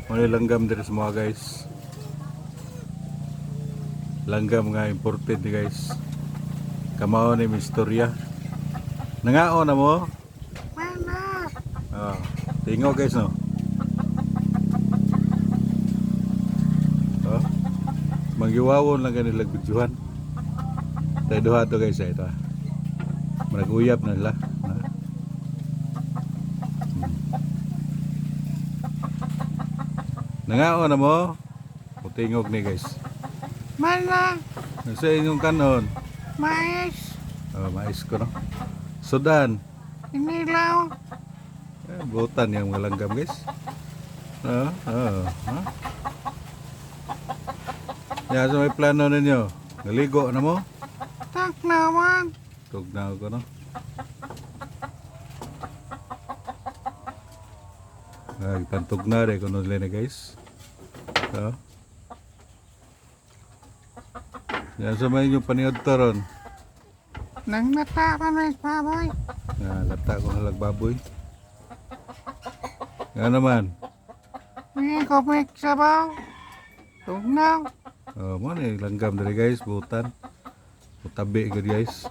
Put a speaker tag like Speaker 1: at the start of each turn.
Speaker 1: Muna langgam diri sa mga, guys. Langgam nga imported ni, guys. Kamao ni istorya. Nangao na mo?
Speaker 2: Mana.
Speaker 1: Ah, tingo, guys, no. Oh. Magyuwawon lang ganila videohan. Tayo duha to, guys, ito. Managuyab na sila. Na. Nangao na mo? Mutingog ni, guys.
Speaker 2: Mana.
Speaker 1: Nasa inyong kanon.
Speaker 2: Mais.
Speaker 1: Oh, mais ko, no. Sudan.
Speaker 2: Inilaw.
Speaker 1: Eh, butan yung mga langgam, guys. Oo, ha? Yan, so may plano ninyo. Naligo na mo?
Speaker 2: Tagnawan.
Speaker 1: Tugnaw ko, no? Ay, pantugna rin ko nila na, guys. So. Yan sa may inyong paniod taron.
Speaker 2: Nang nata man may baboy.
Speaker 1: Ah, lata ko nalag baboy. Yan naman.
Speaker 2: May kumik sabaw. Tugnaw.
Speaker 1: Oh, mo ni langgam diri, guys, butan. Utabi gud, guys.